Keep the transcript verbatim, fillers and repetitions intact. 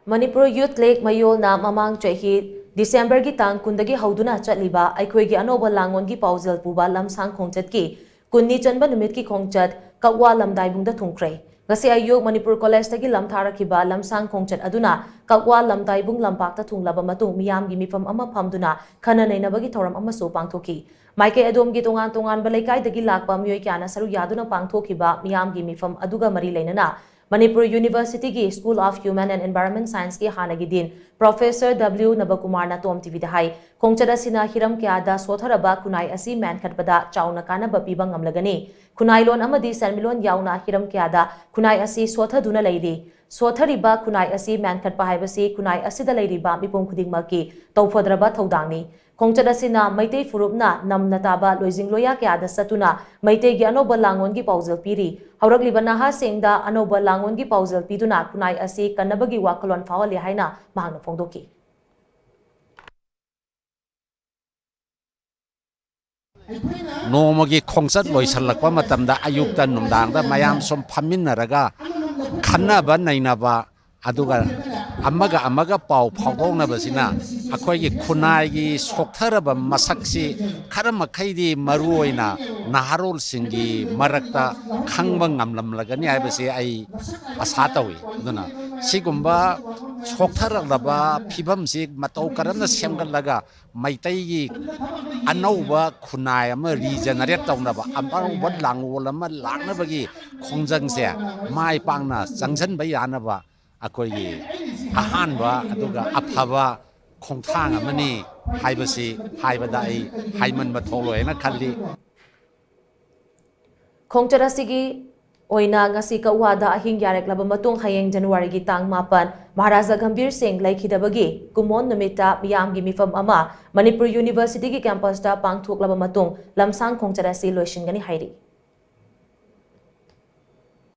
Manipur youth league ꯃꯌꯣꯜꯅ ꯃꯃꯥꯡ ꯆꯍꯤ ꯗꯤꯁꯦꯝꯕꯔꯒꯤ ꯇꯥꯡ ꯀꯨꯟꯗꯒꯤ ꯍꯧꯗꯨꯅ ꯆꯠꯂꯤꯕ ꯑꯩꯈꯣꯏꯒꯤ ꯑꯅꯧꯕ ꯂꯥꯡꯑꯣꯟꯒꯤ ꯄꯥꯎꯖꯦꯜ ꯄꯨꯕ ꯂꯝꯁꯥꯡ ꯈꯣꯡꯆꯠꯀꯤ ꯀꯨꯟꯅꯤ ꯆꯟꯕ ꯅꯨꯃꯤꯠꯀꯤ ꯈꯣꯡꯆꯠ ꯀꯛꯋꯥ ꯂꯝꯗꯥꯏꯕꯨꯡꯗ ꯊꯨꯡꯈ꯭ꯔꯦ꯫ ꯉꯁꯤ ꯑꯌꯨꯛ ꯃꯅꯤꯄꯨꯔ ꯀꯣꯂꯦꯖꯇꯒꯤ ꯂꯝꯊꯥꯔꯛꯈꯤꯕ ꯂꯝꯁꯥꯡ ꯈꯣꯡꯆꯠ ꯑꯗꯨꯅ ꯀꯛꯋꯥ ꯂꯝꯗꯥꯏꯕꯨꯡ ꯂꯝꯄꯥꯛꯇ ꯊꯨꯡꯂꯕ ꯃꯇꯨꯡ ꯃꯤꯌꯥꯝꯒꯤ ꯃꯤꯐꯝ ꯑꯃ ꯐꯝꯗꯨꯅ ꯈꯟꯅ ꯅꯩꯅꯕꯒꯤ ꯊꯧꯔꯝ ꯑꯃꯁꯨ ꯄꯥꯡꯊꯣꯛꯈꯤ꯫ ꯃꯥꯏꯀꯩ ꯑꯗꯣꯝꯒꯤ ꯇꯣꯉꯥꯟ ꯇꯣꯉꯥꯟꯕ ꯂꯩꯀꯥꯏꯗꯒꯤ ꯂꯥꯛꯄ ꯃꯤꯑꯣꯏ ꯀꯌꯥꯅ ꯁꯔꯨꯛ ꯌꯥꯗꯨꯅ ꯄꯥꯡꯊꯣꯛꯈꯤꯕ ꯃꯤꯌꯥꯝꯒꯤ ꯃꯤꯐꯝ ꯑꯗꯨꯒ ꯃꯔꯤ ꯂꯩꯅꯅ ꯃꯅꯤꯄꯨꯔ ꯌꯨꯅꯤꯚꯔꯁꯤꯇꯤꯒꯤ School of Human and Environment Scienceꯀꯤ ꯍꯥꯟꯅꯒꯤ ꯗꯤꯟ ꯄ꯭ꯔꯣꯐꯦꯁꯔ ꯗꯕ꯭ꯂꯤꯎ ꯅꯕꯀꯨꯃꯥꯔꯅ ꯇꯣꯝ ꯇꯤꯚꯤꯗ ꯍꯥꯏ, ꯈꯣꯡꯆꯠ ꯑꯁꯤꯅ ꯍꯤꯔꯝ ꯀꯌꯥꯗ ꯁꯣꯊꯔꯕ ꯈꯨꯟꯅꯥꯏ ꯑꯁꯤ ꯃꯦꯟꯈꯠꯄꯗ ꯆꯥꯎꯅ ꯀꯥꯟꯅꯕ ꯄꯤꯕ ꯉꯝꯂꯒꯅꯤ꯫ ꯈꯨꯟꯅꯥꯏꯂꯣꯟ ꯑꯃꯗꯤ ꯁꯦꯟꯃꯤꯠꯂꯣꯟ ꯌꯥꯎꯅ ꯍꯤꯔꯝ ꯀꯌꯥꯗ ꯈꯨꯟꯅꯥꯏ ꯑꯁꯤ ꯁꯣꯊꯗꯨꯅ ꯂꯩꯔꯤ꯫ ꯁꯣꯊꯔꯤꯕ ꯈꯨꯟꯅꯥꯏ ꯑꯁꯤ ꯃꯦꯟꯈꯠꯄ ꯍꯥꯏꯕꯁꯤ ꯈꯨꯟꯅꯥꯏ ꯑꯁꯤꯗ ꯂꯩꯔꯤꯕ ꯃꯤꯄꯨꯝ ꯈꯨꯗꯤꯡꯃꯛꯀꯤ ꯇꯧꯐꯗ꯭ꯔꯕ ꯊꯧꯗꯥꯡꯅꯤ꯫ ꯈꯣꯡꯆꯠ ꯑꯁꯤꯅ ꯃꯩꯇꯩ ꯐꯨꯔꯨꯞꯅ ꯅꯝꯅ ꯇꯥꯕ ꯂꯣꯏꯖꯤꯡ ꯂꯣꯌꯥ ꯀꯌꯥꯗ ꯆꯠꯇꯨꯅ ꯃꯩꯇꯩꯒꯤ ꯑꯅꯧꯕ ꯂꯥꯡꯑꯣꯟꯒꯤ ꯄꯥꯎꯖꯦꯜ ꯄꯤꯔꯤ꯫ ꯍꯧꯔꯛꯂꯤꯕ ꯅꯍꯥꯁꯤꯡꯗ ꯑꯅꯧꯕ ꯂꯥꯡꯑꯣꯟꯒꯤ ꯄꯥꯎꯖꯦꯜ ꯄꯤꯗꯨꯅ ꯈꯨꯟꯅꯥꯏ ꯑꯁꯤ ꯀꯟꯅꯕꯒꯤ ꯋꯥꯈꯜꯂꯣꯟ ꯐꯥꯎꯍꯜꯂꯤ ꯍꯥꯏꯅ ꯃꯍꯥꯛꯅ ꯐꯣꯡꯗꯣꯛꯈꯤ꯫ ꯅꯣꯡꯃꯒꯤ ꯈꯣꯡꯆꯠ ꯂꯣꯏꯁꯤꯜꯂꯛꯄ ꯃꯇꯝꯗ ꯑꯌꯨꯛꯇ ꯅꯨꯡꯗꯥꯡꯗ ꯃꯌꯥꯝ ꯁꯨꯝ ꯐꯝꯃꯤꯟꯅꯔꯒ ꯈꯟꯅꯕ ꯅꯩꯅꯕ, ꯑꯗꯨꯒ ꯑꯃꯒ ꯑꯃꯒ ꯄꯥꯎ ꯐꯥꯎꯗꯣꯛꯅꯕꯁꯤꯅ ꯑꯩꯈꯣꯏꯒꯤ ꯈꯨꯟꯅꯥꯏꯒꯤ ꯁꯣꯛꯊꯔꯕ ꯃꯁꯛꯁꯤ ꯈꯔ ꯃꯈꯩꯗꯤ ꯃꯔꯨ ꯑꯣꯏꯅ ꯅꯍꯥꯔꯣꯜꯁꯤꯡꯒꯤ ꯃꯔꯛꯇ ꯈꯪꯕ ꯉꯝꯂꯝꯂꯒꯅꯤ ꯍꯥꯏꯕꯁꯤ ꯑꯩ ꯑꯁꯥ ꯇꯧꯏ꯫ ꯑꯗꯨꯅ ꯁꯤꯒꯨꯝꯕ ꯁꯣꯛꯊꯔꯛꯂꯕ ꯐꯤꯕꯝꯁꯤ ꯃꯇꯧ ꯀꯔꯝꯅ ꯁꯦꯝꯒꯠꯂꯒ ꯃꯩꯇꯩꯒꯤ ꯑꯅꯧꯕ ꯈꯨꯟꯅꯥꯏ ꯑꯃ ꯔꯤꯖꯦꯅꯔꯦꯠ ꯇꯧꯅꯕ, ꯑꯅꯧꯕ ꯂꯥꯡꯑꯣꯜ ꯑꯃ ꯂꯥꯛꯅꯕꯒꯤ ꯈꯣꯡꯖꯪꯁꯦ ꯃꯥꯏ ꯄꯥꯛꯅ ꯆꯪꯁꯤꯟꯕ ꯌꯥꯅꯕ ꯑꯩꯈꯣꯏꯒꯤ ꯑꯍꯥꯟꯕ ꯑꯗꯨꯒ ꯑꯐꯕ ꯈꯣꯡꯊꯥꯡ ꯑꯃꯅꯤ ꯍꯥꯏꯕꯁꯤ ꯍꯥꯏꯕꯗ ꯑꯩ ꯍꯥꯏꯃꯟꯕ ꯊꯣꯛꯂꯣꯏꯅ ꯈꯜꯂꯤ꯫ ꯈꯣꯡꯆꯠ ꯑꯁꯤꯒꯤ ꯑꯣꯏꯅ ꯉꯁꯤ ꯀꯛꯋꯥꯗ ꯑꯍꯤꯡ ꯌꯥꯔꯦꯛꯂꯕ ꯃꯇꯨꯡ ꯍꯌꯦꯡ ꯖꯅꯋꯥꯔꯤꯒꯤ ꯇꯥꯡ ꯃꯥꯄꯟ ꯃꯍꯥꯔꯥꯖꯥ ꯒꯝꯚꯤꯔ ꯁꯤꯡ ꯂꯩꯈꯤꯗꯕꯒꯤ ꯀꯨꯃꯣꯟ ꯅꯨꯃꯤꯠꯇ ꯃꯤꯌꯥꯝꯒꯤ ꯃꯤꯐꯝ ꯑꯃ ꯃꯅꯤꯄꯨꯔ ꯌꯨꯅꯤꯚꯔꯁꯤꯇꯤꯒꯤ ꯀꯦꯝꯄꯁꯇ ꯄꯥꯡꯊꯣꯛꯂꯕ ꯃꯇꯨꯡ ꯂꯝꯁꯥꯡ ꯈꯣꯡꯆꯠ ꯑꯁꯤ ꯂꯣꯏꯁꯤꯟꯒꯅꯤ ꯍꯥꯏꯔꯤ꯫